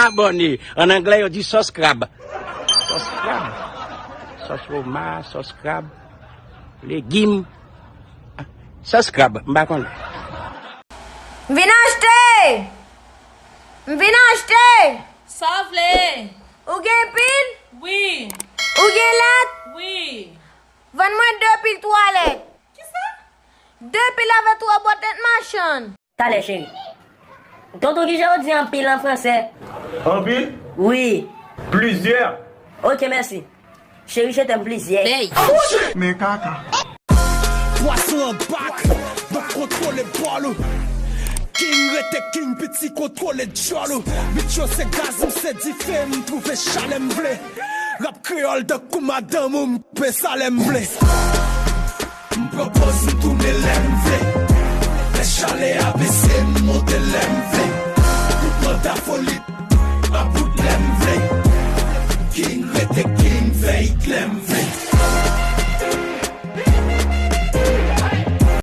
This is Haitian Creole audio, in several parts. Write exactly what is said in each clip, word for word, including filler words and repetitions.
Abòne. An anglè, yo di sòs krab. Sòs krab. Sòs woma, sòs krab. Legim. Sòs krab, m pa konnen. M vin achte! M vin achte! Sa w vle? Ou gen pil? Wi. Ou gen lèt? Wi. Vann mwen de pil twalèt. Kisa? De pil avè twa bwat lèt machann. Talè, cheri. Tonton, kijan w di anpil an fransè? Anpil? Wi. Plizyè. Ok, mèsi. Cheri, je t'aime plizyè. Hey. Men kaka. Pwason an bak, donk kontwole bòl ou. King rete king, piti kontwole djòl ou. Bit yo se gaz, m se dife, m twouve chalè m vle. Rap kreyòl tankou madanm ou, m koupe sa lè m vle. M pran pòz, m tounen lè m vle. Lè chalè a bese, m monte lè m vle. Tout manda foli, ap bout lè m vle. King rete king, fè it lè m vle.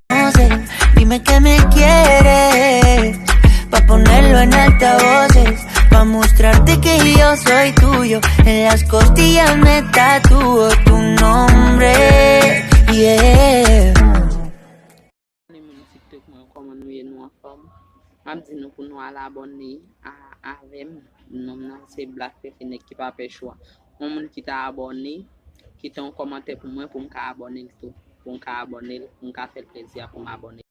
Entonces, dime que me quieres, pa ponerlo en altavoces, pa mostrarte que yo soy tuyo, en las costillas me tatúo tu nombre, yeah. Abòne moun TikTok mwen, kòman nou ye, nou anfòm? M ap di nou pou nou al abòne a, avè m. Non m nan se Black Fefe, nèg ki pa pè chwa. Yon moun ki ta abòne, kite yon kòmantè pou mwen, pou m ka abòne l tou. Pou m ka abòne l, pou m ka fè l plezi a, pou m abòne.